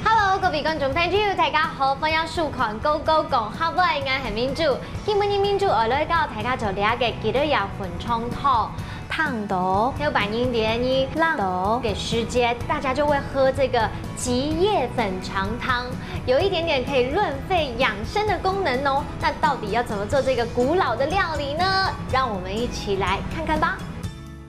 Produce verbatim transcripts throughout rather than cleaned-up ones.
Hello，各位觀眾朋友，大家好，歡迎收看《Go Go 講客話》，𠊎係明珠。今晡日明珠愛來教大家做這個幾多呀粉腸湯。燙到，有半夜天你冷到个時節，大家就會喝這個吉葉粉腸湯，有一點點可以潤肺養生的功能哦。那到底要怎麼做這個古老的料理呢？讓我們一起來看看吧。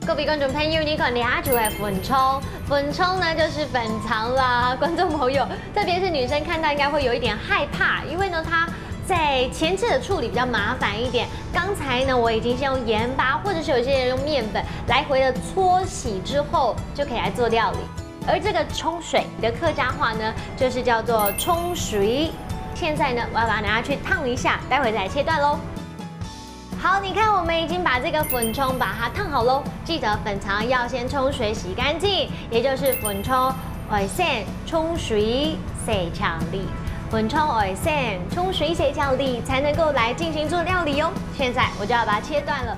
各位觀眾朋友，你看這就係粉腸，粉腸呢就是粉腸啦。觀眾朋友，特別是女生看到應該會有一點害怕，因為呢它在前置的處理比較麻煩一點。剛才呢我已經先用鹽巴，或者是有些人用麵粉來回的搓洗之後，就可以來做料理。而這個沖水的客家話呢，就是叫做沖水。現在呢，我要把它拿去燙一下，待會再切斷嘍。 好，你看，我們已經把這個粉腸把它燙好嘍。記得粉腸要先沖水洗乾淨，也就是粉腸愛先沖水洗淨俐。粉腸愛先沖水洗淨俐，才能夠來進行做料理哦。現在我就要把它切斷了。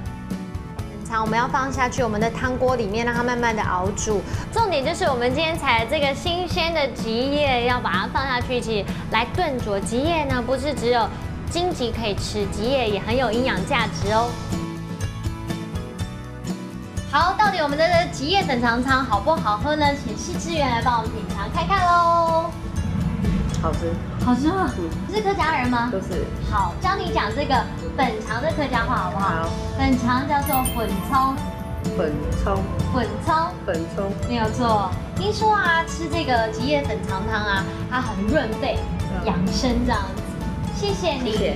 粉腸我們要放下去我們的湯鍋裡面，讓它慢慢的熬煮。重點就是我們今天採了這個新鮮的吉葉，要把它放下去一起來燉煮。吉葉呢，不是只有 荊棘可以吃，吉葉也很有營養價值哦。好，到底我們的吉葉粉腸湯好不好喝呢？請施志遠來幫我們品嚐看看嘍。好吃。好吃嗎？嗯。是客家人嗎？不是。好，教你講這個粉腸的客家話好不好？好。粉腸叫做粉腸。粉腸。粉腸。粉腸。沒有錯。聽說啊，吃這個吉葉粉腸湯啊，它很潤肺、嗯。養生這樣子。謝謝你。謝謝。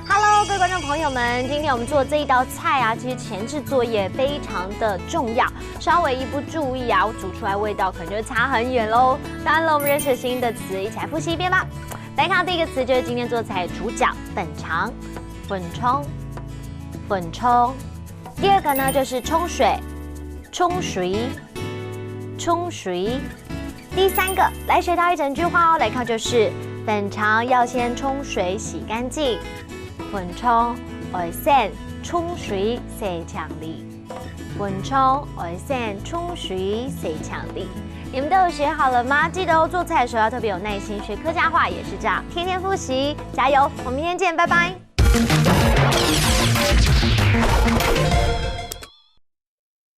Hello，各位觀眾朋友們，今天我們做這一道菜啊，其實前置作業非常的重要，稍微一不注意啊，我煮出來味道可能就會差很遠嘍。當然了，我們認識新的詞，一起來複習一遍吧。來看第一個詞，就是今天做菜的主角，粉腸，粉腸，粉腸。第二個呢，就是沖水，沖水，沖水。 第三個，來學到一整句話哦，來看就是，粉腸要先沖水洗乾淨。粉腸愛先沖水洗淨俐。粉腸愛先沖水洗淨俐。你們都有學好了嗎？記得哦，做菜的時候要特別有耐心，學客家話也是這樣，天天複習，加油！我們明天見，拜拜。